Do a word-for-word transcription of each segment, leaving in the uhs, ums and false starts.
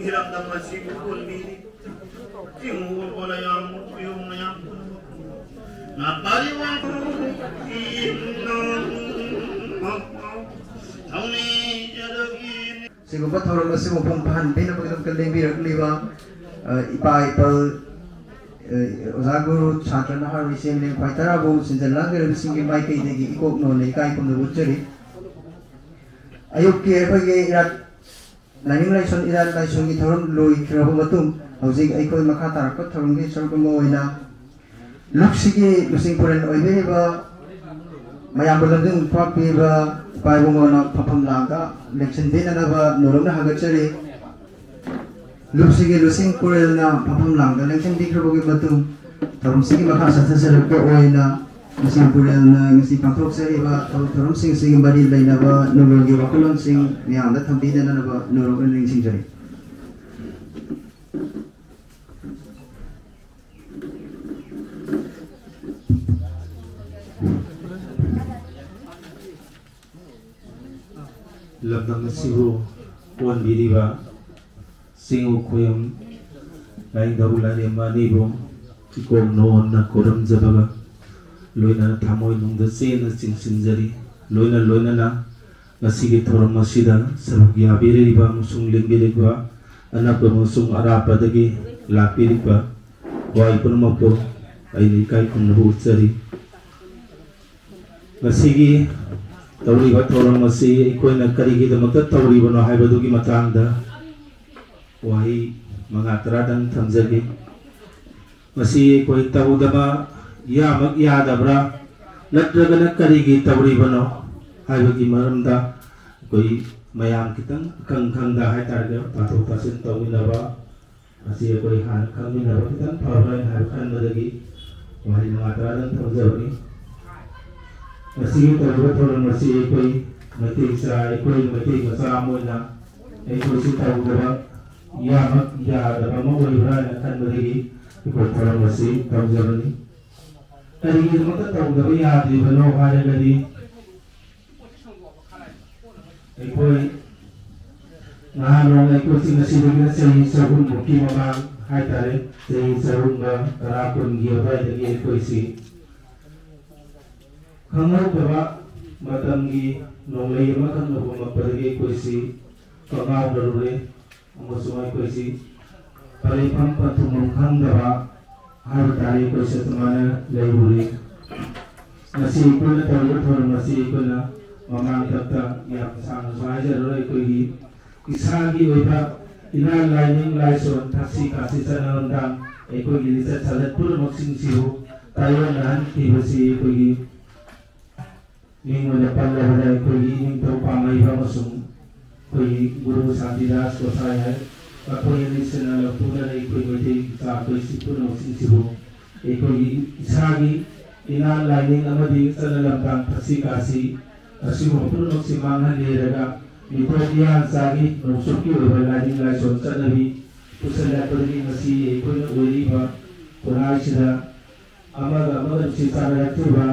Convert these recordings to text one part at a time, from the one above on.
ꯏꯔꯝꯗꯝ ꯑꯁꯤꯕꯨ ꯀꯣꯟꯕꯤꯔꯤ꯫ ꯆꯤꯡ ꯃꯌꯥꯝ, ꯃꯌꯥꯝ, ꯅꯥꯄꯥꯔꯤ ꯋꯥꯡꯈꯨꯜ ꯊꯧꯅꯤꯖꯔꯒꯤ꯫ ꯁꯤꯒꯨꯝꯕ ꯊꯧꯔꯝ ꯑꯁꯤ ꯃꯄꯨꯡ ꯐꯥꯍꯟꯕꯤꯅꯕꯒꯤꯗꯃꯛꯇ ꯂꯦꯡꯕꯤꯔꯛꯂꯤꯕ, ꯑ, ꯏꯄꯥ ꯏꯄꯜ, ꯑ, ꯑꯣꯖꯥ ꯒꯨꯔꯨ, ꯁꯥꯇ꯭ꯔ ꯅꯍꯥꯔꯣꯜ, ꯏꯆꯦ ꯏꯅꯦ ꯈ꯭ꯋꯥꯏ ꯇꯔꯥꯕꯨ ꯁꯤꯟꯖ ꯂꯥꯡꯖꯔꯕꯁꯤꯡꯒꯤ ꯃꯥꯏꯀꯩꯗꯒꯤ ꯏꯀꯣꯛ ꯅꯣꯟꯅ ꯏꯀꯥꯏ ꯈꯨꯝꯅꯕ ꯎꯠꯆꯔꯤ꯫ ꯑꯌꯨꯛꯀꯤ ꯑꯩꯈꯣꯏꯒꯤ ꯏꯔꯥꯠ ꯂꯥꯏꯅꯤꯡ ꯂꯥꯏꯁꯣꯟ, ꯏꯔꯥꯠ ꯂꯥꯏꯁꯣꯟꯒꯤ ꯊꯧꯔꯝ ꯂꯣꯏꯈ꯭ꯔꯕ ꯃꯇꯨꯡ, ꯍꯧꯖꯤꯛ ꯑꯩꯈꯣꯏ ꯃꯈꯥ ꯇꯥꯔꯛꯄ ꯊꯧꯔꯝꯒꯤ ꯁꯔꯨꯛ ꯑꯃ ꯑꯣꯏꯅ ꯂꯨꯞꯁꯤꯒꯤ ꯂꯨꯆꯤꯡ ꯄꯨꯔꯦꯜ ꯑꯣꯏꯕꯤꯔꯤꯕ ꯃꯌꯥꯝꯕꯨ ꯂꯝꯖꯤꯡ ꯄꯥꯛꯄꯤꯕ ꯏꯄꯥ ꯏꯕꯨꯡꯉꯣꯅ ꯐꯝꯐꯝ ꯂꯥꯡꯗ ꯂꯦꯡꯁꯤꯟꯕꯤꯅꯅꯕ ꯅꯣꯂꯨꯛꯅ ꯍꯥꯒꯠꯆꯔꯤ꯫ ꯂꯨꯞꯁꯤꯒꯤ ꯂꯨꯆꯤꯡ ꯄꯨꯔꯦꯜꯅ ꯐꯝꯐꯝ ꯂꯥꯡꯗ ꯂꯦꯡꯁꯤꯟꯕꯤꯈ꯭ꯔꯕꯒꯤ ꯃꯇꯨꯡ, ꯊꯧꯔꯝꯁꯤꯒꯤ ꯃꯈꯥ ꯆꯠꯊꯖꯔꯛꯄ ꯑꯣꯏꯅ ꯂꯨꯆꯤꯡ ꯄꯨꯔꯦꯜꯅ ꯉꯁꯤ ꯄꯥꯡꯊꯣꯛꯆꯔꯤꯕ ꯊꯧ-, ꯊꯧꯔꯝꯁꯤꯡꯁꯤꯒꯤ ꯃꯔꯤ ꯂꯩꯅꯕ ꯅꯣꯂꯨꯛꯒꯤ ꯋꯥꯈꯜꯂꯣꯟꯁꯤꯡ ꯃꯤꯌꯥꯝꯗ ꯊꯝꯕꯤꯅꯅꯕ ꯅꯣꯂꯨꯛꯅ ꯅꯤꯡꯁꯤꯡꯖꯔꯤ꯫ ꯂꯝꯗꯝ ꯑꯁꯤꯕꯨ ꯀꯣꯟꯕꯤꯔꯤꯕ ꯆꯤꯡ ꯎꯈꯣꯌꯝ ꯂꯥꯏꯅꯤꯡꯊꯧ ꯂꯥꯏꯔꯦꯝꯕ ꯑꯅꯤꯕꯨ ꯏꯀꯣꯛ ꯅꯣꯟꯅ ꯈꯨꯔꯨꯝꯖꯕꯒ ꯂꯣꯏꯅꯅ ꯊꯃꯣꯏꯅꯨꯡꯗ ꯆꯦꯠꯅ ꯆꯤꯡꯁꯤꯟꯖꯔꯤ꯫ ꯂꯣꯏꯅ ꯂꯣꯏꯅꯅ ꯉꯁꯤꯒꯤ ꯊꯧꯔꯝ ꯑꯁꯤꯗ ꯁꯔꯨꯛ ꯌꯥꯕꯤꯔꯤꯕ ꯑꯃꯁꯨꯡ ꯂꯦꯡꯕꯤꯔꯤꯕ ꯑꯅꯛꯄ ꯑꯃꯁꯨꯡ ꯑꯔꯥꯞꯄꯗꯒꯤ ꯂꯥꯛꯄꯤꯔꯤꯕ ꯈ꯭ꯋꯥꯏ ꯄꯨꯝꯅꯃꯛꯄꯨ ꯑꯩꯅ ꯏꯀꯥꯏ ꯈꯨꯝꯅꯕ ꯎꯠꯆꯔꯤ꯫ ꯉꯁꯤꯒꯤ ꯇꯧꯔꯤꯕ ꯊꯧꯔꯝ ꯑꯁꯤ ꯑꯩꯈꯣꯏꯅ ꯀꯔꯤꯒꯤꯗꯃꯛꯇ ꯇꯧꯔꯤꯕꯅꯣ ꯍꯥꯏꯕꯗꯨꯒꯤ ꯃꯇꯥꯡꯗ ꯋꯥꯍꯩ ꯃꯉꯥ ꯇꯔꯥꯗꯪ ꯊꯝꯖꯒꯦ꯫ ꯃꯁꯤ ꯑꯩꯈꯣꯏ ꯇꯧꯗꯕ ꯌꯥꯃꯛ ꯌꯥꯗꯕ꯭ꯔꯥ, ꯅꯠꯇ꯭ꯔꯒꯅ ꯀꯔꯤꯒꯤ ꯇꯧꯔꯤꯕꯅꯣ ꯍꯥꯏꯕꯒꯤ ꯃꯔꯝꯗ ꯑꯩꯈꯣꯏ ꯃꯌꯥꯝ ꯈꯤꯇꯪ ꯏꯈꯪ ꯈꯪꯗ ꯍꯥꯏꯇꯥꯔꯦ, ꯇꯥꯊꯣꯛ ꯇꯥꯁꯤꯟ ꯇꯧꯃꯤꯟꯅꯕ ꯑꯁꯤ ꯑꯩꯈꯣꯏ ꯍꯥꯟꯅ ꯈꯪꯃꯤꯟꯅꯕ ꯈꯤꯇꯪ ꯐꯕ꯭ꯔꯥ ꯍꯥꯏꯅ ꯍꯥꯏꯕ ꯈꯟꯕꯗꯒꯤ ꯋꯥꯍꯩ ꯃꯉꯥ ꯇꯔꯥꯗꯪ ꯊꯝꯖꯕꯅꯤ꯫ ꯉꯁꯤꯒꯤ ꯇꯧꯔꯤꯕ ꯊꯧꯔꯝ ꯑꯁꯤ ꯑꯩꯈꯣꯏ ꯃꯩꯇꯩ ꯃꯆꯥ, ꯑꯩꯈꯣꯏ ꯃꯩꯇꯩ ꯃꯆꯥ ꯑꯃ ꯑꯣꯏꯅ ꯑꯩꯈꯣꯏꯁꯨ ꯇꯧꯗꯕ ꯌꯥꯃꯛ ꯌꯥꯗꯕ ꯑꯃ ꯑꯣꯏꯕ꯭ꯔꯥ ꯍꯥꯏꯅ ꯈꯟꯕꯗꯒꯤ ꯑꯩꯈꯣꯏ ꯊꯧꯔꯝ ꯑꯁꯤ ꯇꯧꯖꯕꯅꯤ꯫ ꯀꯔꯤꯒꯤꯗꯃꯛꯇ ꯇꯧꯗꯕ ꯌꯥꯗ꯭ꯔꯤꯕꯅꯣ ꯍꯥꯏꯔꯒꯗꯤ, ꯑꯩꯈꯣꯏ ꯅꯍꯥꯟ ꯅꯣꯡꯃ ꯑꯩꯈꯣꯏꯁꯤ ꯉꯁꯤꯗꯒꯤꯅ ꯆꯍꯤ ꯆꯍꯨꯝꯃꯨꯛꯀꯤ ꯃꯃꯥꯡ ꯍꯥꯏꯇꯥꯔꯦ, ꯆꯍꯤ ꯆꯍꯨꯝꯒ ꯇꯔꯥ ꯀꯨꯟꯒꯤ ꯑꯗꯨꯋꯥꯏꯗꯒꯤ ꯑꯩꯈꯣꯏꯁꯤ ꯈꯪꯍꯧꯗꯕ ꯃꯇꯝꯒꯤ ꯅꯣꯡꯂꯩ ꯑꯃꯈꯛꯅ ꯍꯣꯡꯂꯛꯄꯗꯒꯤ ꯑꯩꯈꯣꯏꯁꯤ ꯀꯉꯥꯎꯅꯔꯨꯔꯦ꯫ ꯑꯃꯁꯨꯡ ꯑꯩꯈꯣꯏꯁꯤ ꯄꯔꯦꯡꯐꯝ ꯄꯟꯊꯨꯡꯐꯝ ꯈꯪꯗꯕ ꯍꯥꯏꯕ ꯇꯥꯔꯦ, ꯑꯩꯈꯣꯏꯁꯦ ꯑꯗꯨꯃꯥꯏꯅ ꯂꯩꯔꯨꯔꯦ꯫ ꯉꯁꯤ ꯑꯩꯈꯣꯏꯅ ꯇꯧꯔꯤꯕ ꯊꯧꯔꯝ ꯑꯁꯤ ꯑꯩꯈꯣꯏꯅ ꯃꯃꯥꯡꯊꯛꯇ ꯌꯥꯝ ꯁꯥꯡꯅꯁꯨ ꯍꯥꯏꯖꯔꯔꯣꯏ꯫ ꯑꯩꯈꯣꯏꯒꯤ ꯏꯁꯥꯒꯤ ꯑꯣꯏꯕ ꯏꯅꯥꯠ ꯂꯥꯏꯅꯤꯡ ꯂꯥꯏꯁꯣꯟ ꯊꯛꯁꯤ ꯈꯥꯁꯤ ꯆꯠꯅ ꯂꯣꯟꯗꯥꯡ ꯑꯩꯈꯣꯏꯒꯤ ꯂꯤꯆꯠ ꯁꯥꯖꯠ ꯄꯨꯝꯅꯃꯛꯁꯤꯡꯁꯤꯕꯨ ꯇꯥꯏꯑꯣꯟꯅꯍꯟꯈꯤꯕꯁꯤ ꯑꯩꯈꯣꯏꯒꯤ ꯃꯤꯡ ꯑꯣꯏꯅ ꯄꯜꯂꯕꯗ ꯑꯩꯈꯣꯏꯒꯤ ꯏꯅꯤꯡꯊꯧ ꯄꯥꯡꯂꯩꯕ ꯑꯃꯁꯨꯡ ꯑꯩꯈꯣꯏꯒꯤ ꯒꯨꯔꯨ ꯁꯥꯟꯇꯤꯗꯥꯁ ꯒꯣꯁꯥꯏ ꯍꯥꯏ, ꯃꯈꯣꯏ ꯑꯅꯤꯁꯤꯅ ꯂꯧꯊꯣꯛꯅꯔ ꯑꯩꯈꯣꯏ ꯃꯩꯇꯩ ꯃꯆꯥ ꯑꯩꯈꯣꯏ ꯁꯤ ꯄꯨꯝꯅꯃꯛꯁꯤꯡꯁꯤꯕꯨ ꯑꯩꯈꯣꯏꯒꯤ ꯏꯁꯥꯒꯤ ꯏꯅꯥꯠ ꯂꯥꯏꯅꯤꯡ ꯑꯃꯗꯤ ꯆꯠꯅ ꯂꯝꯗꯥꯡ ꯊꯛꯁꯤ ꯈꯥꯁꯤ ꯑꯁꯤꯒꯨꯝꯕ ꯄꯨꯝꯅꯃꯛꯁꯤ ꯃꯥꯡꯍꯟꯕꯤꯔꯒ ꯃꯤꯇꯣꯞ ꯃꯤꯌꯥꯟꯆꯥꯒꯤ ꯅꯣꯡꯆꯨꯞꯀꯤ ꯑꯣꯏꯕ ꯂꯥꯏꯅꯤꯡ ꯂꯥꯏꯁꯣꯟ ꯆꯠꯅꯕꯤ ꯄꯨꯁꯜꯂꯛꯄꯗꯒꯤ ꯉꯁꯤ ꯑꯩꯈꯣꯏꯅ ꯑꯣꯏꯔꯤꯕ ꯈꯨꯟꯅꯥꯏꯁꯤꯗ ꯑꯃꯒ ꯑꯃꯒ ꯅꯨꯡꯁꯤ ꯆꯥꯟꯅꯔꯛꯇ꯭ꯔꯤꯕ,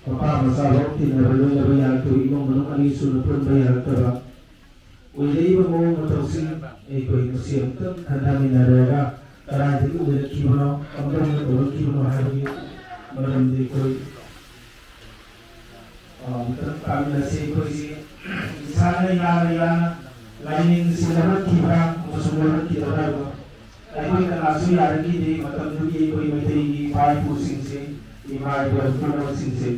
ꯃꯄꯥ ꯃꯆꯥ ꯐꯥꯎ ꯇꯤꯟꯅꯕ ꯂꯣꯏꯅꯕ ꯌꯥꯔꯛꯇ꯭ꯔꯤꯕ, ꯏꯃꯨꯡ ꯃꯅꯨꯡ ꯑꯅꯤ ꯁꯨꯅ ꯄꯨꯟꯕ ꯌꯥꯔꯛꯇꯕ ꯑꯣꯏꯔꯛꯏꯕ ꯃꯑꯣꯡ ꯃꯇꯧꯁꯤꯡ ꯑꯩꯈꯣꯏ ꯃꯁꯤ ꯑꯃꯨꯛꯇꯪ ꯈꯟꯊꯃꯤꯟꯅꯔꯒ ꯀꯗꯥꯏꯗꯒꯤ ꯑꯣꯏꯔꯛꯈꯤꯕꯅꯣ, ꯀꯝꯗꯧꯅ ꯇꯧꯔꯛꯈꯤꯕꯅꯣ ꯍꯥꯏꯕꯒꯤ ꯃꯔꯝꯗꯤ ꯑꯩꯈꯣꯏ ꯑꯃꯨꯛꯇꯪ ꯇꯥꯃꯤꯟꯅꯁꯤ꯫ ꯑꯩꯈꯣꯏꯁꯤ ꯏꯁꯥꯅ ꯌꯥꯅ ꯌꯥꯅ ꯂꯥꯏꯅꯤꯡꯁꯤ ꯂꯧꯔꯛꯈꯤꯕ꯭ꯔꯥ ꯑꯃꯁꯨꯡ ꯂꯧꯔꯛꯈꯤꯗꯕ꯭ꯔꯥ ꯍꯥꯏꯕꯗꯣ ꯑꯩꯈꯣꯏ ꯀꯅꯥꯁꯨ ꯌꯥꯔꯛꯈꯤꯗꯦ꯫ ꯃꯇꯝꯗꯨꯒꯤ ꯑꯩꯈꯣꯏ ꯃꯩꯇꯩꯒꯤ ꯏꯄꯥ ꯏꯄꯨꯁꯤꯡꯁꯦ, ꯏꯃꯥ ꯏꯄꯥ ꯄꯨꯝꯅꯃꯛꯁꯤꯡꯁꯦ꯫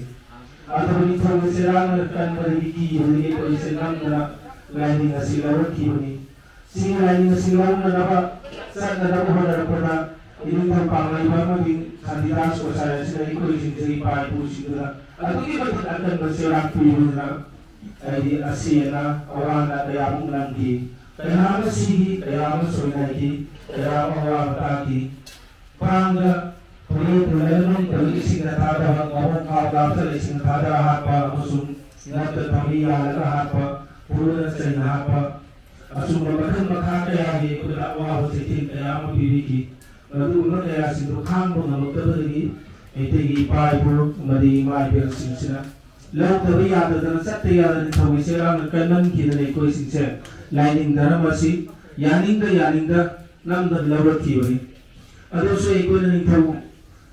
ꯑꯗꯨꯕꯨ ꯅꯤꯡꯊꯧꯒꯤ ꯆꯩꯔꯥꯛꯅ ꯀꯟꯕꯗꯒꯤ ꯀꯤꯕꯗꯒꯤ ꯑꯩꯈꯣꯏꯁꯦ ꯅꯝꯗꯅ ꯂꯥꯏꯅꯤꯡ ꯑꯁꯤ ꯂꯧꯔꯛꯈꯤꯕꯅꯤ꯫ ꯁꯤꯒꯤ ꯂꯥꯏꯅꯤꯡ ꯑꯁꯤ ꯂꯧꯅꯅꯕ ꯆꯠꯅꯅꯕ ꯍꯣꯠꯅꯔꯛꯄꯗ ꯏꯅꯤꯡꯊꯧ ꯄꯥꯡꯂꯩꯕ ꯑꯃꯗꯤ ꯁꯥꯟꯇꯤꯗꯥꯁ ꯒꯣꯁꯥꯏ ꯑꯁꯤꯅ ꯑꯩꯈꯣꯏꯁꯤꯡꯁꯦ ꯏꯄꯥ ꯏꯄꯨꯁꯤꯡꯗꯨꯗ ꯑꯗꯨꯛꯀꯤ ꯃꯇꯤꯛ ꯑꯀꯟꯕ ꯆꯩꯔꯥꯛ ꯄꯤꯕꯅꯤꯅ ꯍꯥꯏꯗꯤ ꯑꯁꯤ ꯑꯅꯥ ꯑꯋꯥ ꯑꯅꯥ ꯀꯌꯥꯃꯨꯛ ꯅꯪꯈꯤ, ꯀꯌꯥ ꯑꯃ ꯁꯤꯈꯤ, ꯀꯌꯥ ꯑꯃ ꯁꯣꯏꯅꯥꯏꯈꯤ, ꯀꯌꯥ ꯑꯃ ꯑꯋꯥꯕ ꯇꯥꯈꯤ꯫ ꯃꯥꯡꯗ ꯐꯨꯔꯨꯞ ꯄꯨꯂꯥꯏꯃꯅꯨꯡ ꯇꯧꯔꯤ ꯏꯁꯤꯡꯗ ꯊꯥꯗꯕ, ꯃꯑꯣꯡ ꯈꯥꯎ ꯀꯥꯞꯆꯔ ꯏꯁꯤꯡꯗ ꯊꯥꯗꯔ ꯍꯥꯠꯄ ꯑꯃꯁꯨꯡ ꯉꯛꯇ ꯊꯧꯔꯤ ꯌꯥꯜꯂꯒ ꯍꯥꯠꯄ, ꯄꯨꯔꯨꯅ ꯆꯩꯅ ꯍꯥꯠꯄ, ꯑꯁꯨꯝꯕ ꯃꯈꯜ ꯃꯈꯥ ꯀꯌꯥꯒꯤ ꯑꯩꯈꯣꯏꯗ ꯑꯋꯥꯕ ꯆꯩꯊꯦꯡ ꯀꯌꯥ ꯑꯃ ꯄꯤꯕꯤꯈꯤ꯫ ꯃꯗꯨꯒꯨꯝꯕ ꯀꯌꯥꯁꯤꯡꯗꯨ ꯈꯥꯡꯕ ꯉꯝꯂꯛꯇꯕꯗꯒꯤ ꯃꯩꯇꯩꯒꯤ ꯏꯄꯥ ꯏꯄꯨ ꯑꯃꯗꯤ ꯏꯃꯥ ꯏꯕꯦꯜꯁꯤꯡꯁꯤꯅ ꯂꯧꯗꯕ ꯌꯥꯗꯗꯅ ꯆꯠꯇ ꯌꯥꯗꯅ ꯊꯧꯃꯤꯁꯦ ꯌꯥꯝꯅ ꯀꯟꯃꯟꯈꯤꯗꯅ ꯑꯩꯈꯣꯏꯁꯤꯡꯁꯦ ꯂꯥꯏꯅꯤꯡ ꯙꯔꯝ ꯑꯁꯤ ꯌꯥꯅꯤꯡꯗ ꯌꯥꯅꯤꯡꯗ ꯅꯝꯗꯅ ꯂꯧꯔꯛꯈꯤꯕꯅꯤ꯫ ꯑꯗꯨꯁꯨ ꯑꯩꯈꯣꯏꯅ ꯅꯤꯡꯊꯧ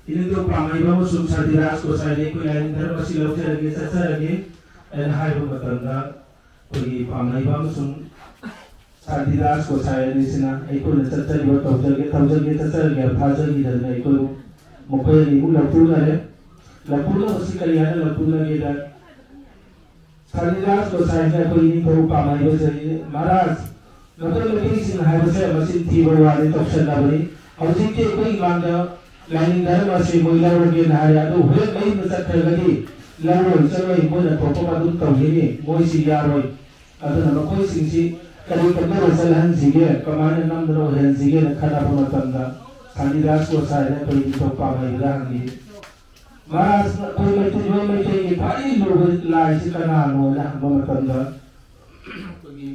ꯏꯅꯤꯡꯊꯧ ꯄꯥꯝꯍꯩꯕ ꯑꯃꯁꯨꯡ ꯁꯥꯟꯇꯤꯗꯥꯁ ꯒꯣꯁꯥꯏꯗ ꯑꯩꯈꯣꯏ ꯂꯥꯏꯅꯤꯡ ꯙꯔꯝ ꯑꯁꯤ ꯂꯧꯖꯔꯒꯦ, ꯆꯠꯆꯔꯒꯦ ꯍꯥꯏꯅ ꯍꯥꯏꯕ ꯃꯇꯝꯗ ꯑꯩꯈꯣꯏꯒꯤ ꯄꯥꯝꯍꯩꯕ ꯑꯃꯁꯨꯡ ꯁꯥꯟꯇꯤꯗꯥꯁ ꯒꯣꯁꯥꯏ ꯑꯅꯤꯁꯤꯅ ꯑꯩꯈꯣꯏꯅ ꯆꯠꯆꯔꯤꯕ ꯇꯧꯖꯒꯦ, ꯇꯧꯖꯒꯦ, ꯆꯠꯆꯔꯒꯦ ꯊꯥꯖꯈꯤꯗꯅ ꯑꯩꯈꯣꯏꯕꯨ ꯃꯈꯣꯏ ꯑꯅꯤꯕꯨ ꯂꯧꯊꯣꯛꯅꯔꯦ꯫ ꯂꯧꯊꯣꯛꯅꯕꯁꯤ ꯀꯔꯤ ꯍꯥꯏꯅ ꯂꯧꯊꯣꯛꯅꯒꯦꯗ, ꯁꯥꯟꯇꯤꯗꯥꯁ ꯒꯣꯁꯥꯏꯅ ꯑꯩꯈꯣꯏ ꯅꯤꯡꯊꯧ ꯄꯥꯝꯍꯩꯕꯁꯤ, "ꯃꯍꯥꯔꯥꯖ, ꯅꯈꯣꯏ ꯃꯩꯇꯩꯁꯤꯡ ꯍꯥꯏꯕꯁꯦ ꯃꯆꯤꯟ ꯊꯤꯕ ꯋꯥꯅꯤ ꯇꯧꯁꯟꯅꯕꯅꯤ꯫ ꯍꯧꯖꯤꯛꯇꯤ ꯑꯩꯈꯣꯏ ꯏꯃꯥꯡꯗ ꯂꯥꯏꯅꯤꯡ ꯙꯔꯝ ꯑꯁꯤ ꯃꯣꯏ ꯂꯧꯔꯒꯦꯅ ꯍꯥꯏꯔꯦ, ꯑꯗꯨ ꯍꯣꯔꯦꯟ ꯃꯌꯨꯝꯗ ꯆꯠꯈ꯭ꯔꯒꯗꯤ ꯂꯧꯔꯣꯏ ꯆꯠꯂꯣꯏ ꯃꯣꯏꯅ ꯊꯣꯛꯄ ꯑꯗꯨꯝ ꯇꯧꯈꯤꯅꯤ, ꯃꯣꯏꯁꯤ ꯌꯥꯔꯣꯏ꯫ ꯑꯗꯨꯅ ꯃꯈꯣꯏꯁꯤꯡꯁꯤ ꯀꯔꯤ ꯀꯝꯗꯧꯅ ꯆꯠꯍꯟꯁꯤꯒꯦ, ꯀꯃꯥꯏꯅ ꯅꯝꯗꯅ ꯑꯣꯏꯍꯟꯁꯤꯒꯦꯅ ꯈꯟꯅꯕ ꯃꯇꯝꯗ ꯁꯥꯟꯇꯤꯗꯥꯁ ꯒꯣꯁꯥꯏꯅ ꯑꯩꯈꯣꯏ ꯅꯤꯡꯊꯧ ꯄꯥꯝꯍꯩꯕꯗ ꯍꯪꯉꯤ, ꯃꯍꯥꯔꯥꯖ, ꯑꯩꯈꯣꯏ ꯃꯩꯇꯩ, ꯅꯣꯏ ꯃꯩꯇꯩꯒꯤ ꯈ꯭ꯋꯥꯏꯗꯒꯤ ꯂꯨꯕ ꯂꯥꯏꯁꯤ ꯀꯅꯥꯅꯣꯅ ꯍꯪꯕ ꯃꯇꯝꯗ ꯑꯩꯈꯣꯏꯒꯤ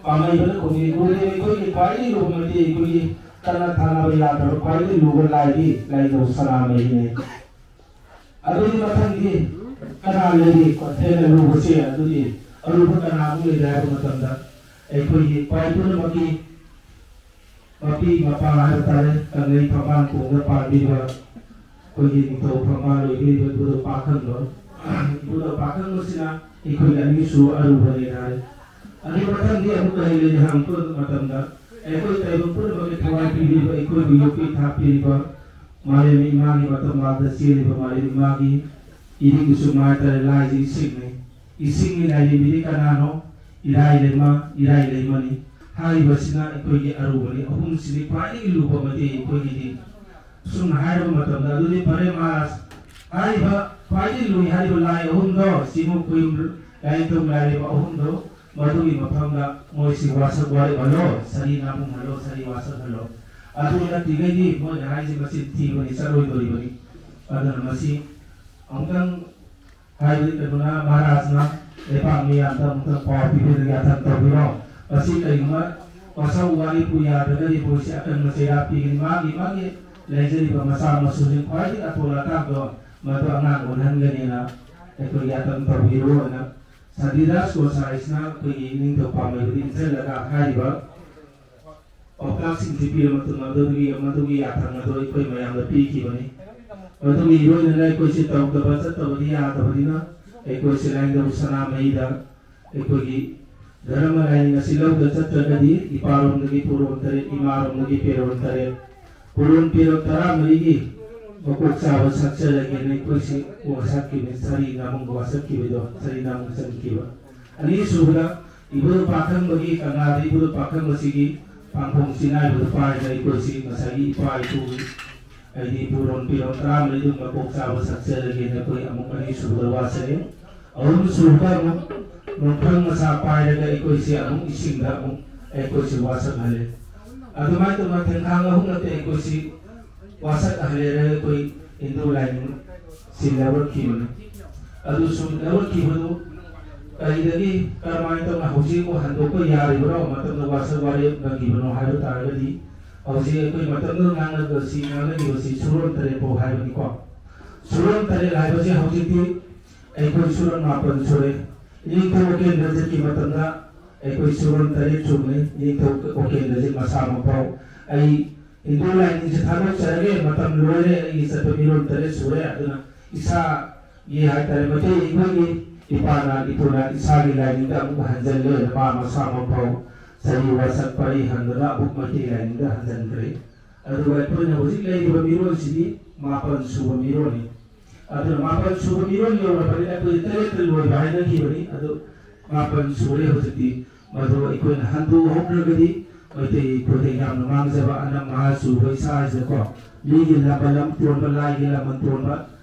ꯄꯥꯝꯍꯩꯕꯅ ꯈꯨꯝꯃꯤ, "ꯒꯨꯔꯨꯗꯦꯕ, ꯑꯩꯈꯣꯏꯒꯤ ꯈ꯭ꯋꯥꯏꯗꯒꯤ ꯂꯨꯕ ꯃꯩꯇꯩ ꯑꯩꯈꯣꯏꯒꯤ ꯇꯠꯅ ꯊꯥꯅꯕ ꯌꯥꯗ꯭ꯔꯕ ꯈ꯭ꯋꯥꯏꯗꯒꯤ ꯂꯨꯕ ꯂꯥꯏꯗꯤ ꯂꯥꯏꯅꯤꯡꯊꯧ ꯁꯅꯥꯃꯍꯤꯅꯤ꯫ ꯑꯗꯨꯒꯤ ꯃꯊꯪꯗꯤ ꯀꯅꯥ ꯂꯩꯔꯤ? ꯍꯦꯟꯅ ꯂꯨꯕꯁꯦ ꯑꯗꯨꯗꯤ ꯑꯔꯨꯕ ꯀꯅꯥꯃꯨꯛ ꯂꯩꯔꯦ?" ꯍꯥꯏꯕ ꯃꯇꯝꯗ ꯑꯩꯈꯣꯏꯒꯤ ꯈ꯭ꯋꯥꯏ ꯄꯨꯝꯅꯃꯛꯀꯤ ꯃꯄꯤ ꯃꯄꯥ ꯍꯥꯏꯕ ꯇꯥꯔꯦ, ꯀꯪꯂꯩ ꯐꯝꯕꯥꯜ ꯈꯣꯡꯗ ꯄꯥꯟꯕꯤꯕ ꯑꯩꯈꯣꯏꯒꯤ ꯅꯤꯡꯊꯧ ꯐꯝꯕꯥꯜ ꯑꯣꯏꯕꯤꯔꯤꯕ ꯏꯕꯨꯙꯧ ꯄꯥꯈꯪꯕ, ꯏꯕꯨꯙꯧ ꯄꯥꯈꯪꯕꯁꯤꯅ ꯑꯩꯈꯣꯏꯒꯤ ꯑꯅꯤꯁꯨꯕ ꯑꯔꯨꯕꯅꯦꯅ ꯍꯥꯏ꯫ ꯑꯗꯨ ꯃꯊꯪꯗꯤ ꯑꯃꯨꯛ ꯀꯔꯤ ꯂꯩꯔꯤ ꯍꯪꯉꯛꯄ ꯃꯇꯝꯗ, ꯑꯩꯈꯣꯏ ꯇꯥꯏꯕꯪ ꯄꯨꯝꯅꯃꯛꯀꯤ ꯊꯋꯥꯏ ꯄꯤꯕꯤꯕ, ꯑꯩꯈꯣꯏꯕꯨ ꯌꯣꯛꯄꯤ ꯊꯥꯛꯄꯤꯔꯤꯕ ꯃꯥꯂꯦꯝ ꯏꯃꯥꯒꯤ ꯃꯇꯝ ꯂꯥꯛꯇ ꯆꯦꯜꯂꯤꯕ ꯃꯥꯂꯦꯝ ꯏꯃꯥꯒꯤ ꯏꯔꯤꯛ ꯏꯁꯨꯝ ꯍꯥꯏꯇꯥꯔꯦ, ꯂꯥꯏꯁꯤ ꯏꯁꯤꯡꯅꯤ꯫ ꯏꯁꯤꯡꯒꯤ ꯂꯥꯏꯔꯦꯝꯕꯤꯗꯤ ꯀꯅꯥꯅꯣ? ꯏꯔꯥꯏ ꯂꯩꯃ, ꯏꯔꯥꯏ ꯂꯩꯃꯅꯤ꯫ ꯍꯥꯏꯔꯤꯕꯁꯤꯅ ꯑꯩꯈꯣꯏꯒꯤ ꯑꯔꯨꯕꯅꯤ꯫ ꯑꯍꯨꯝꯁꯤꯗꯤ ꯈ꯭ꯋꯥꯏꯗꯒꯤ ꯂꯨꯕ ꯃꯇꯦꯡ ꯑꯩꯈꯣꯏꯒꯤꯗꯤ꯫ ꯑꯁꯨꯝꯅ ꯍꯥꯏꯔꯕ ꯃꯇꯝꯗ, ꯑꯗꯨꯗꯤ ꯐꯔꯦ ꯃꯍꯥꯔꯥꯖ, ꯍꯥꯏꯔꯤꯕ ꯈ꯭ꯋꯥꯏꯗꯒꯤ ꯂꯨꯏ ꯍꯥꯏꯔꯤꯕ ꯂꯥꯏ ꯑꯍꯨꯝꯗꯣ, ꯆꯤꯡꯉꯨ ꯈꯨꯌꯨꯝ, ꯂꯥꯏꯅꯤꯡꯊꯧ ꯂꯥꯏꯔꯦꯝꯕ ꯑꯍꯨꯝꯗꯣ, ꯃꯗꯨꯒꯤ ꯃꯐꯝꯗ ꯃꯣꯏꯁꯤ ꯋꯥꯁꯛ ꯋꯥꯔꯦꯞ ꯍꯜꯂꯣ, ꯁꯥꯔꯤ ꯅꯥꯃꯨꯡ ꯍꯜꯂꯣ, ꯁꯥꯔꯤ ꯋꯥꯁꯛ ꯍꯜꯂꯣ꯫ ꯑꯗꯨ ꯅꯠꯇ꯭ꯔꯤꯉꯩꯗꯤ ꯃꯣꯏꯅ ꯍꯥꯏꯁꯤ ꯃꯆꯤꯟ ꯊꯤꯕꯅꯤ, ꯆꯠꯂꯣꯏꯗꯣꯔꯤꯕꯅꯤ꯫ ꯑꯗꯨꯅ ꯃꯁꯤ ꯑꯃꯨꯛꯇꯪ ꯍꯥꯏꯕꯗꯤ ꯀꯩꯅꯣꯅ, ꯃꯍꯥꯔꯥꯖꯅ ꯂꯩꯕꯥꯛ ꯃꯤꯌꯥꯝꯗ ꯑꯃꯨꯛꯇꯪ ꯄꯥꯎ ꯄꯤꯕꯤꯔꯒ ꯌꯥꯊꯪ ꯇꯧꯕꯤꯔꯣ꯫ ꯃꯁꯤ ꯀꯔꯤꯒꯨꯝꯕ ꯋꯥꯁꯧ ꯋꯥꯔꯤꯄꯨ ꯌꯥꯗ꯭ꯔꯒꯗꯤ ꯃꯣꯏꯁꯤ ꯑꯀꯟꯕ ꯆꯩꯔꯥꯛ ꯄꯤꯒꯅꯤ꯫ ꯃꯥꯒꯤ ꯃꯥꯒꯤ ꯂꯩꯖꯔꯤꯕ ꯃꯆꯥ ꯃꯁꯨꯁꯤꯡ ꯈ꯭ꯋꯥꯏꯗꯒꯤ ꯑꯇꯣꯜ ꯑꯇꯥꯡꯗꯣ ꯃꯗꯨ ꯑꯉꯥꯡ ꯑꯣꯏꯍꯟꯒꯅꯤꯅ ꯑꯩꯈꯣꯏ ꯌꯥꯊꯪ ꯇꯧꯕꯤꯔꯣꯅ ꯁꯥꯟꯇꯤꯗꯥꯁ ꯒꯣꯁꯥꯏꯁꯤꯅ ꯑꯩꯈꯣꯏꯒꯤ ꯏꯅꯤꯡꯊꯧ ꯄꯥꯝꯂꯩꯕꯨꯗꯤ ꯏꯟꯁꯤꯜꯂꯒ ꯍꯥꯏꯔꯤꯕ ꯄꯥꯎꯇꯥꯛꯁꯤꯡꯁꯤ ꯄꯤꯔꯕ ꯃꯇꯨꯡꯗ ꯃꯗꯨꯒꯤ, ꯃꯗꯨꯒꯤ ꯌꯥꯊꯪ ꯑꯗꯨ ꯑꯩꯈꯣꯏ ꯃꯌꯥꯝꯗ ꯄꯤꯈꯤꯕꯅꯤ꯫ ꯃꯗꯨꯒꯤ ꯏꯔꯣꯏꯅꯅ ꯑꯩꯈꯣꯏꯁꯤ ꯇꯧꯗꯕ ꯆꯠꯇꯕꯗꯤ ꯌꯥꯗꯕꯅꯤꯅ ꯑꯩꯈꯣꯏꯁꯤ ꯂꯥꯏꯅꯤꯡꯊꯧ ꯁꯅꯥꯃꯍꯤꯗ ꯑꯩꯈꯣꯏꯒꯤ ꯙꯔꯃ ꯂꯥꯏꯅꯤꯡ ꯑꯁꯤ ꯂꯧꯗ ꯆꯠꯇ꯭ꯔꯒꯗꯤ ꯏꯄꯥꯔꯣꯝꯗꯒꯤ ꯄꯨꯔꯣꯟ ꯇꯔꯦꯠ, ꯏꯃꯥꯔꯣꯝꯗꯒꯤ ꯄꯦꯔꯣꯟ ꯇꯔꯦꯠ, ꯄꯨꯔꯣꯟ ꯄꯦꯔꯣꯟ ꯇꯔꯥꯃꯔꯤꯒꯤ ꯃꯀꯣꯛ ꯆꯥꯕ ꯁꯛꯆꯔꯒꯦꯅ ꯑꯩꯈꯣꯏꯁꯤ ꯋꯥꯁꯛꯈꯤꯕꯅꯤ꯫ ꯁꯥꯔꯤ ꯅꯥꯃꯨꯡ ꯋꯥꯁꯛꯈꯤꯕꯗꯣ, ꯁꯥꯔꯤ ꯅꯥꯃꯨꯡ ꯆꯟꯈꯤꯕ꯫ ꯑꯅꯤꯁꯨꯕꯗ ꯏꯕꯨꯙꯧ ꯄꯥꯈꯪꯕꯒꯤ ꯀꯪꯂꯥꯗ ꯏꯕꯨꯙꯧ ꯄꯥꯈꯪꯕꯁꯤꯒꯤ ꯄꯥꯡꯈꯣꯡ ꯆꯤꯅꯥꯏꯕꯗꯨ ꯄꯥꯏꯗꯅ ꯑꯩꯈꯣꯏꯁꯤ ꯉꯁꯥꯏꯒꯤ ꯏꯄꯥ ꯏꯄꯨꯒꯤ ꯍꯥꯏꯗꯤ ꯄꯨꯔꯣꯟ ꯄꯤꯔꯣꯟ ꯇꯔꯥꯃꯔꯤꯗꯨ ꯃꯀꯣꯛ ꯆꯥꯕ ꯁꯛꯆꯔꯒꯦꯅ ꯑꯩꯈꯣꯏ ꯑꯃꯨꯛ ꯑꯅꯤꯁꯨꯕꯗ ꯋꯥꯁꯛꯑꯦ꯫ ꯑꯍꯨꯝꯁꯨꯕꯗ ꯑꯃꯨꯛ ꯅꯣꯡꯐ꯭ꯔꯪ ꯃꯆꯥ ꯄꯥꯏꯔꯒ ꯑꯩꯈꯣꯏꯁꯤ ꯑꯃꯨꯛ ꯏꯁꯤꯡꯗ ꯑꯃꯨꯛ ꯑꯩꯈꯣꯏꯁꯤ ꯋꯥꯁꯛꯍꯜꯂꯦ꯫ ꯑꯗꯨꯃꯥꯏꯅ ꯇꯧꯅ ꯊꯦꯡꯈꯥꯡ ꯑꯍꯨꯝꯂꯛꯇ ꯑꯩꯈꯣꯏꯁꯤ ꯋꯥꯁꯛꯍꯜꯂꯦ꯫ ꯑꯩꯈꯣꯏ ꯍꯤꯟꯗꯨ ꯂꯥꯏꯅꯤꯡ ꯁꯤ ꯂꯧꯔꯛꯈꯤꯕꯅꯤ꯫ ꯑꯗꯨ ꯁꯨꯝ ꯂꯧꯔꯛꯈꯤꯕꯗꯨ ꯀꯔꯤꯗꯒꯤ ꯀꯔꯝꯍꯥꯏꯅ ꯇꯧꯅ ꯍꯧꯖꯤꯛ ꯑꯃꯨꯛ ꯍꯟꯗꯣꯛꯄ ꯌꯥꯔꯤꯕꯅꯣ, ꯃꯇꯝꯗ ꯋꯥꯁꯛ ꯋꯥꯔꯦꯞ ꯅꯪꯈꯤꯕꯅꯣ ꯍꯥꯏꯕ ꯇꯥꯔꯒꯗꯤ, ꯍꯧꯖꯤꯛ ꯑꯩꯈꯣꯏ ꯃꯇꯝꯗꯨꯗ ꯉꯥꯡꯅꯕꯁꯤ, ꯉꯥꯡꯅꯈꯤꯕꯁꯤ ꯁꯨꯔꯣꯟ ꯇꯔꯦꯠ ꯐꯥꯎ ꯍꯥꯏꯕꯅꯤꯀꯣ꯫ ꯁꯨꯔꯣꯟ ꯇꯔꯦꯠ ꯍꯥꯏꯕꯁꯤ ꯍꯧꯖꯤꯛꯇꯤ ꯑꯩꯈꯣꯏ ꯁꯨꯔꯣꯟ ꯃꯥꯄꯟ ꯁꯨꯔꯦ꯫ ꯏꯅꯤꯡꯊꯧ ꯎꯀꯦꯟꯗ꯭ꯔꯖꯤꯠꯀꯤ ꯃꯇꯝꯗ ꯑꯩꯈꯣꯏ ꯁꯨꯔꯣꯟ ꯇꯔꯦꯠ ꯁꯨꯕꯅꯤ꯫ ꯏꯅꯤꯡꯊꯧ ꯎꯀꯦꯟꯗ꯭ꯔꯖꯤꯠ ꯃꯁꯥꯃꯛꯐꯥꯎ ꯑꯩ ꯍꯤꯟꯗꯨ ꯂꯥꯏꯅꯤꯡꯁꯦ ꯊꯥꯗꯣꯛꯆꯔꯒꯦ, ꯃꯇꯝ ꯂꯣꯏꯔꯦ, ꯑꯩꯒꯤ ꯆꯠꯄ ꯃꯤꯔꯣꯜ ꯇꯔꯦꯠ ꯁꯨꯔꯦ, ꯑꯗꯨꯅ ꯏꯁꯥꯒꯤ ꯍꯥꯏꯇꯥꯔꯦ, ꯃꯩꯇꯩ ꯑꯩꯈꯣꯏꯒꯤ ꯏꯄꯥꯅ ꯏꯄꯨꯅ ꯏꯁꯥꯒꯤ ꯂꯥꯏꯅꯤꯡꯗ ꯑꯃꯨꯛ ꯍꯟꯖꯜꯂꯦ꯫ ꯃꯥ ꯃꯁꯥꯃꯛꯐꯥꯎ ꯆꯍꯤ ꯋꯥꯁꯛ ꯄꯔꯤ ꯍꯟꯗꯅ ꯑꯃꯨꯛ ꯃꯩꯇꯩ ꯂꯥꯏꯅꯤꯡꯗ ꯍꯟꯖꯟꯈ꯭ꯔꯦ꯫ ꯑꯗꯨꯒ ꯑꯩꯈꯣꯏꯅ ꯍꯧꯖꯤꯛ ꯂꯩꯔꯤꯕ ꯃꯤꯔꯣꯜꯁꯤꯗꯤ ꯃꯥꯄꯟ ꯁꯨꯕ ꯃꯤꯔꯣꯜꯅꯤ꯫ ꯑꯗꯨꯅ ꯃꯥꯄꯟ ꯁꯨꯕ ꯃꯤꯔꯣꯜ ꯌꯧꯔꯕꯅꯤꯅ ꯑꯩꯈꯣꯏ ꯇꯔꯦꯠꯇ ꯂꯣꯏꯕ ꯍꯥꯏꯅꯈꯤꯕꯅꯤ꯫ ꯑꯗꯨ ꯃꯥꯄꯟ ꯁꯨꯔꯦ ꯍꯧꯖꯤꯛꯇꯤ꯫ ꯃꯗꯨ ꯑꯩꯈꯣꯏꯅ ꯍꯟꯗꯣꯛꯍꯧꯗ꯭ꯔꯒꯗꯤ ꯃꯩꯇꯩ ꯑꯩꯈꯣꯏꯗ ꯌꯥꯝꯅ ꯃꯥꯡꯖꯕ, ꯑꯅꯝ ꯑꯍꯥ ꯆꯨꯕ ꯏꯁꯥꯁꯤꯗꯀꯣ, ꯃꯤꯒꯤ ꯂꯝꯕ ꯂꯝ ꯇꯣꯟꯕ, ꯂꯥꯏꯒꯤ ꯂꯃꯟ ꯇꯣꯟꯕ,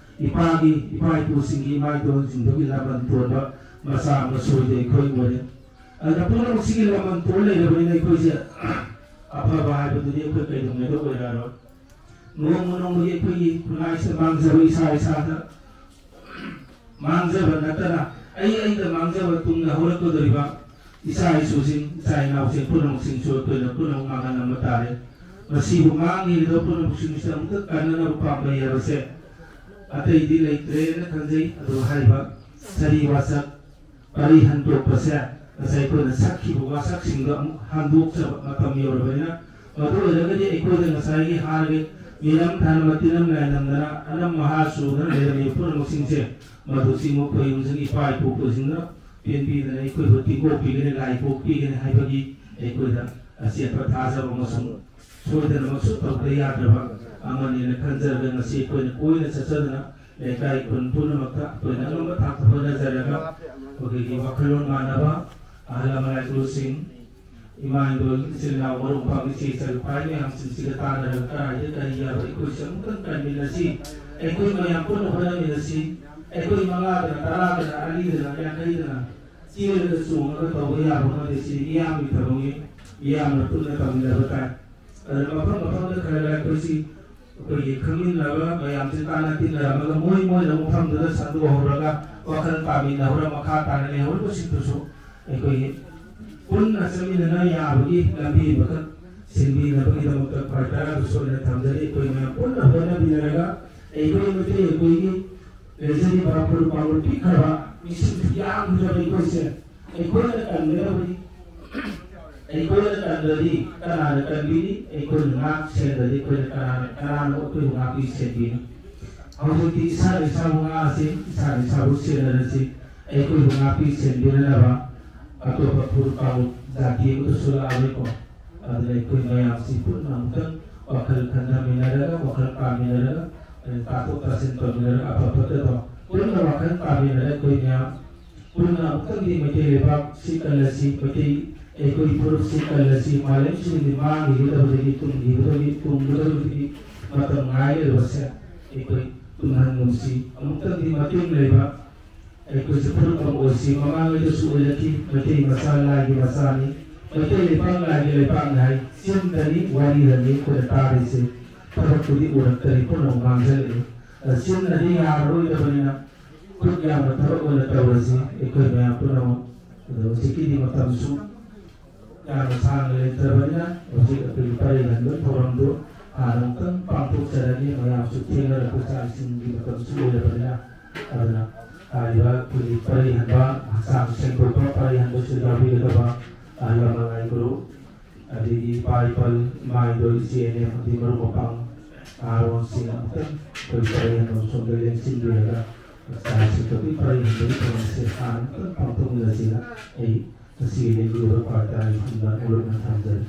ꯏꯄꯥꯒꯤ, ꯏꯄꯥ ꯏꯄꯨꯁꯤꯡꯒꯤ, ꯏꯃꯥ ꯏꯄꯥꯁꯤꯡꯗꯨꯒꯤ ꯂꯃꯟ ꯇꯣꯟꯕ ꯃꯆꯥ ꯃꯁꯨꯗꯤ ꯑꯩꯈꯣꯏ ꯑꯣꯏꯔꯦ꯫ ꯑꯗꯨꯅ ꯄꯨꯝꯅꯃꯛꯁꯤꯒꯤ ꯂꯃꯟ ꯇꯣꯟ ꯂꯩꯔꯕꯅꯤꯅ ꯑꯩꯈꯣꯏꯁꯦ ꯑꯐꯕ ꯍꯥꯏꯕꯗꯨꯗꯤ ꯑꯩꯈꯣꯏ ꯀꯩꯗꯧꯉꯩꯗ ꯑꯣꯏꯔꯛꯑꯔꯣꯏ꯫ ꯅꯣꯡꯃ ꯅꯣꯡꯃꯒꯤ ꯑꯩꯈꯣꯏꯒꯤ ꯈꯨꯟꯅꯥꯏꯁꯤꯗ ꯃꯥꯡꯖꯕ, ꯏꯁꯥ ꯏꯁꯥꯗ ꯃꯥꯡꯖꯕ ꯅꯠꯇꯅ ꯑꯩ ꯑꯩꯗ ꯃꯥꯡꯖꯕ, ꯇꯨꯡꯗ ꯍꯧꯔꯛꯀꯗꯧꯔꯤꯕ ꯏꯆꯥ ꯏꯁꯨꯁꯤꯡ, ꯏꯆꯥ ꯏꯅꯥꯎꯁꯤꯡ ꯄꯨꯝꯅꯃꯛꯁꯤꯡꯁꯨ ꯑꯩꯈꯣꯏꯅ ꯄꯨꯝꯅꯃꯛ ꯃꯥꯡꯍꯟꯕ ꯇꯥꯔꯦ꯫ ꯃꯁꯤꯕꯨ ꯃꯥꯡꯉꯤꯕ ꯄꯨꯝꯅꯃꯛꯁꯤꯡꯁꯤꯗ ꯑꯃꯨꯛꯇ ꯀꯟꯅꯅꯕ ꯄꯥꯝꯕꯩ ꯍꯥꯏꯕꯁꯦ ꯑꯇꯩꯗꯤ ꯂꯩꯇ꯭ꯔꯦꯅ ꯈꯟꯖꯩ꯫ ꯑꯗꯨ ꯍꯥꯏꯔꯤꯕ ꯁꯥꯔꯤ ꯋꯥꯁꯛ ꯄꯔꯤ ꯍꯟꯗꯣꯛꯄꯁꯦ ꯉꯁꯥꯏ ꯑꯩꯈꯣꯏꯅ ꯁꯛꯈꯤꯕ ꯋꯥꯁꯛꯁꯤꯡꯗꯣ ꯑꯃꯨꯛ ꯍꯟꯗꯣꯛꯆꯕ ꯃꯇꯝ ꯌꯧꯔꯕꯅꯤꯅ, ꯃꯗꯨ ꯑꯣꯏꯔꯒꯗꯤ ꯑꯩꯈꯣꯏꯗ ꯉꯁꯥꯏꯒꯤ ꯍꯥꯟꯅꯒꯤ ꯃꯤꯔꯝ ꯊꯥꯅ ꯃꯇꯤꯔꯝ ꯅꯥꯏꯅꯝꯗꯅ ꯑꯅꯝ ꯃꯍꯥ ꯆꯨꯗꯅ ꯂꯩꯔꯝꯃꯤꯕ ꯄꯨꯝꯅꯃꯛꯁꯤꯡꯁꯦ ꯃꯗꯨ ꯆꯤꯡꯕ ꯈꯣꯏ ꯌꯨꯝꯁꯤꯡ ꯏꯄꯥ ꯏꯄꯨ ꯄꯨꯁꯤꯡꯅ ꯄꯦꯟꯕꯤꯗꯅ ꯑꯩꯈꯣꯏꯕꯨ ꯇꯤꯡꯀꯣꯛꯄꯤꯒꯅꯤ, ꯂꯥꯏ ꯄꯣꯛꯄꯤꯒꯅꯤ ꯍꯥꯏꯕꯒꯤ ꯑꯩꯈꯣꯏꯗ ꯑꯆꯦꯠꯄ ꯊꯥꯖꯕ ꯑꯃꯁꯨꯡ ꯁꯣꯏꯗꯅꯃꯛꯁꯨ ꯇꯧꯗ ꯌꯥꯗ꯭ꯔꯕ ꯑꯃꯅꯦꯅ ꯈꯟꯖꯔꯒ ꯉꯁꯤ ꯑꯩꯈꯣꯏꯅ ꯀꯣꯏꯅ ꯆꯠꯆꯗꯅ ꯂꯩꯀꯥꯏ ꯈꯨꯟ ꯄꯨꯝꯅꯃꯛꯇ ꯑꯩꯈꯣꯏꯅ ꯑꯉꯝꯕ ꯊꯥꯛꯇ ꯍꯣꯠꯅꯖꯔꯒ ꯑꯩꯈꯣꯏꯒꯤ ꯋꯥꯈꯜꯂꯣꯟ ꯃꯥꯟꯅꯕ ꯑꯍꯜ ꯂꯃꯟ ꯏꯆꯦꯜ ꯏꯃꯥ ꯏꯟꯗꯣꯜ ꯏꯆꯤꯜ ꯏꯅꯥꯎ ꯃꯔꯨꯞ ꯃꯄꯥꯡ ꯏꯆꯦ ꯏꯆꯜ ꯏꯄꯥ ꯃꯌꯥꯝꯁꯤꯡꯁꯤꯒ ꯇꯥꯟꯅꯔꯒ ꯀꯗꯥꯏꯗ ꯀꯔꯤ ꯌꯥꯕ ꯑꯩꯈꯣꯏꯁꯦ ꯑꯃꯨꯛꯇꯪ ꯀꯟꯃꯤꯟꯅꯁꯤ꯫ ꯑꯩꯈꯣꯏ ꯃꯌꯥꯝ ꯄꯨꯟꯅ ꯍꯣꯠꯅꯃꯤꯟꯅꯁꯤ꯫ ꯑꯩꯈꯣꯏ ꯃꯉꯥꯗꯅ, ꯇꯔꯥꯗꯅ, ꯑꯅꯤꯗꯅ, ꯌꯥꯡꯈꯩꯗꯅ ꯆꯦꯜꯂꯒ ꯆꯣꯡꯉꯒ ꯇꯧꯕ ꯌꯥꯕ ꯅꯠꯇꯦ꯫ ꯁꯤ ꯃꯤꯌꯥꯝꯒꯤ ꯊꯕꯛꯅꯤ꯫ ꯃꯤꯌꯥꯝꯅ ꯄꯨꯟꯅ ꯇꯧꯃꯤꯟꯅꯕ ꯇꯥꯏ꯫ ꯑꯗꯨꯅ ꯃꯐꯝ ꯃꯐꯝꯗ ꯈꯔ ꯈꯔ ꯑꯩꯈꯣꯏꯁꯤ ꯑꯩꯈꯣꯏꯒꯤ ꯈꯪꯃꯤꯟꯅꯕ ꯃꯌꯥꯝꯁꯦ ꯇꯥꯟꯅ ꯇꯤꯟꯅꯔꯝꯃꯒ ꯃꯣꯏ ꯃꯣꯏꯅ ꯃꯐꯝꯗꯨꯗ ꯁꯟꯗꯣꯛꯍꯧꯔꯒ ꯋꯥꯈꯜ ꯇꯥꯃꯤꯟꯅꯍꯧꯔ ꯃꯈꯥ ꯇꯥꯅ ꯂꯩꯍꯧꯔꯤꯕꯁꯤꯡꯗꯨꯁꯨ ꯑꯩꯈꯣꯏꯒꯤ ꯄꯨꯟꯅ ꯆꯠꯃꯤꯟꯅꯅ ꯌꯥꯕꯒꯤ ꯂꯝꯕꯤ ꯑꯃꯈꯛ ꯁꯤꯟꯕꯤꯅꯕꯒꯤꯗꯃꯛꯇ ꯈ꯭ꯋꯥꯏ ꯇꯔꯥꯗꯁꯨ ꯑꯩꯅ ꯊꯝꯖꯔꯤ꯫ ꯑꯩꯈꯣꯏ ꯃꯌꯥꯝ ꯄꯨꯟꯅ ꯍꯣꯠꯅꯕꯤꯔꯒ ꯑꯩꯈꯣꯏ ꯃꯩꯇꯩ ꯑꯩꯈꯣꯏꯒꯤ ꯂꯩꯖꯔꯤꯕ ꯐꯨꯔꯨꯞ ꯀꯥꯡꯂꯨꯞ ꯄꯤꯛꯈ꯭ꯔꯕ ꯃꯤꯁꯤꯡꯁꯨ ꯌꯥꯝꯈ꯭ꯔꯕ ꯑꯩꯈꯣꯏꯁꯦ ꯑꯩꯈꯣꯏꯅ ꯀꯟꯒꯗꯕꯅꯤ꯫ ꯑꯩꯈꯣꯏꯅ ꯀꯟꯗ꯭ꯔꯗꯤ ꯀꯅꯥꯅ ꯀꯟꯕꯤꯅꯤ? ꯑꯩꯈꯣꯏꯅ ꯉꯥꯛ ꯁꯦꯟꯗ꯭ꯔꯗꯤ ꯑꯩꯈꯣꯏꯅ ꯀꯅꯥꯅ, ꯀꯅꯥꯅ ꯑꯩꯈꯣꯏꯕꯨ ꯉꯥꯛꯄꯤ ꯁꯦꯟꯕꯤꯅꯤ? ꯍꯧꯖꯤꯛꯇꯤ ꯏꯁꯥꯅ ꯏꯁꯥꯕꯨ ꯉꯥꯛꯑꯁꯤ, ꯏꯁꯥꯅ ꯏꯁꯥꯕꯨ ꯁꯦꯟꯅꯔꯁꯤ꯫ ꯑꯩꯈꯣꯏꯕꯨ ꯉꯥꯛꯄꯤ ꯁꯦꯟꯕꯤꯅꯅꯕ ꯑꯇꯣꯞꯄ ꯐꯨꯔꯨꯞ ꯀꯥꯡꯂꯨꯞ ꯖꯥꯇꯤ ꯑꯃꯠꯇꯁꯨ ꯂꯥꯛꯑꯔꯣꯏꯀꯣ꯫ ꯑꯗꯨꯅ ꯑꯩꯈꯣꯏ ꯃꯌꯥꯝꯁꯤ ꯄꯨꯟꯅ ꯑꯃꯨꯛꯇꯪ ꯋꯥꯈꯜ ꯈꯟꯊꯃꯤꯟꯅꯔꯒ, ꯋꯥꯈꯜ ꯇꯥꯃꯤꯟꯅꯔꯒ, ꯇꯥꯊꯣꯛ ꯇꯥꯁꯤꯟ ꯇꯧꯃꯤꯟꯅꯔꯒ ꯑꯐ ꯐꯠꯇꯗꯣ ꯄꯨꯟꯅ ꯋꯥꯈꯜ ꯇꯥꯃꯤꯟꯅꯔꯒ ꯑꯩꯈꯣꯏ ꯃꯌꯥꯝ ꯄꯨꯟꯅ ꯑꯃꯨꯛꯇꯪꯗꯤ ꯃꯩꯇꯩ ꯂꯩꯕꯥꯛꯁꯤ ꯀꯜꯂꯁꯤ, ꯃꯩꯇꯩ ꯑꯩꯈꯣꯏ ꯐꯨꯔꯨꯞꯁꯤ ꯀꯜꯂꯁꯤ꯫ ꯃꯥꯂꯦꯝꯁꯤꯗꯒꯤ ꯃꯥꯡꯈꯤꯒꯗꯕꯗꯒꯤ, ꯇꯨꯡꯈꯤꯒꯗꯕꯗꯒꯤ, ꯇꯨꯡꯒꯗꯕꯗꯒꯤ ꯃꯇꯝ ꯉꯥꯏ ꯂꯩꯔꯕꯁꯦ ꯑꯩꯈꯣꯏ ꯇꯨꯡꯍꯟ ꯅꯨꯡꯁꯤ ꯑꯃꯨꯛꯇꯪꯗꯤ ꯃꯇꯦꯡ ꯂꯩꯕ ꯑꯩꯈꯣꯏꯁꯨ ꯐꯨꯔꯨꯞ ꯑꯃ ꯑꯣꯏꯁꯤ꯫ ꯃꯃꯥꯡꯉꯩꯗꯁꯨ ꯑꯣꯏꯔꯛꯈꯤ꯫ ꯃꯩꯇꯩ ꯃꯆꯥ ꯂꯥꯏꯒꯤ ꯃꯆꯥꯅꯤ, ꯃꯩꯇꯩ ꯂꯩꯄꯥꯛ ꯂꯥꯏꯒꯤ ꯂꯩꯄꯥꯛꯅꯤ ꯍꯥꯏ꯫ ꯆꯤꯟꯗꯅꯤ ꯋꯥꯔꯤꯗꯅꯤ ꯑꯩꯈꯣꯏꯅ ꯇꯥꯔꯤꯁꯦ꯫ ꯊꯕꯛꯇꯨꯗꯤ ꯎꯔꯛꯇꯔꯤ, ꯄꯨꯝꯅꯃꯛ ꯉꯥꯡꯁꯤꯜꯂꯛꯏ꯫ ꯑꯗ ꯆꯤꯟꯅꯗꯤ ꯌꯥꯔꯔꯣꯏꯗꯕꯅꯤꯅ ꯈꯨꯠ ꯌꯥꯝꯅ ꯊꯕꯛ ꯑꯣꯏꯅ ꯇꯧꯔꯁꯤ ꯑꯩꯈꯣꯏ ꯃꯌꯥꯝ ꯄꯨꯝꯅꯃꯛ꯫ ꯑꯗꯣ ꯍꯧꯖꯤꯛꯀꯤꯗꯤ ꯃꯇꯝꯁꯨ ꯌꯥꯝꯅ ꯁꯥꯡꯅ ꯂꯩꯇ꯭ꯔꯕꯅꯤꯅ ꯍꯧꯖꯤꯛ ꯑꯩꯈꯣꯏꯒꯤ ꯄꯔꯩ ꯍꯟꯕꯒꯤ ꯊꯧꯔꯝꯗꯨ ꯍꯥꯟꯅ ꯑꯃꯨꯛꯇꯪ ꯄꯥꯡꯊꯣꯛꯆꯔꯒꯦ꯫ ꯃꯌꯥꯝꯁꯨ ꯊꯦꯡꯅꯔꯛꯄ ꯆꯥꯛ ꯏꯁꯤꯡꯒꯤ ꯃꯇꯝꯁꯨ ꯑꯣꯏꯔꯕꯅꯤꯅ꯫ ꯑꯗꯨꯅ ꯍꯥꯏꯔꯤꯕ ꯑꯩꯈꯣꯏꯒꯤ ꯄꯔꯩ ꯍꯟꯕ, ꯍꯛꯆꯥꯡ ꯁꯦꯡꯗꯣꯛꯄ ꯄꯔꯩ ꯍꯟꯕꯁꯤꯗ ꯌꯥꯎꯕꯤꯒꯗꯕ ꯑꯍꯜ ꯂꯃꯟ ꯂꯥꯏ ꯒꯨꯔꯨ, ꯑꯗꯒꯤ ꯏꯄꯥ ꯏꯄꯜ, ꯏꯃꯥ ꯏꯟꯗꯣꯜ, ꯏꯆꯦ ꯏꯅꯦ ꯑꯃꯗꯤ ꯃꯔꯨꯞ ꯃꯄꯥꯡ ꯅꯍꯥꯔꯣꯜꯁꯤꯡ ꯑꯃꯨꯛꯇꯪ ꯑꯩꯈꯣꯏ ꯄꯔꯩ ꯍꯟꯕ ꯁꯣꯝꯗ ꯂꯦꯡꯁꯤꯟꯕꯤꯔꯒ ꯍꯛꯆꯥꯡ ꯁꯦꯡꯗꯣꯛꯄꯒꯤ ꯄꯔꯩ ꯍꯟꯕꯒꯤ ꯊꯧꯔꯝꯁꯦ ꯍꯥꯟꯅ ꯑꯃꯨꯛꯇꯪ ꯄꯥꯡꯊꯣꯛꯃꯤꯟꯅꯁꯤꯅ ꯑꯩ ꯉꯁꯤꯒꯤ ꯂꯦꯡꯕꯤꯔꯕ ꯄꯥꯔꯇꯥꯔ ꯃꯐꯝꯗ ꯃꯔꯨꯞꯅ ꯊꯝꯖꯔꯤ꯫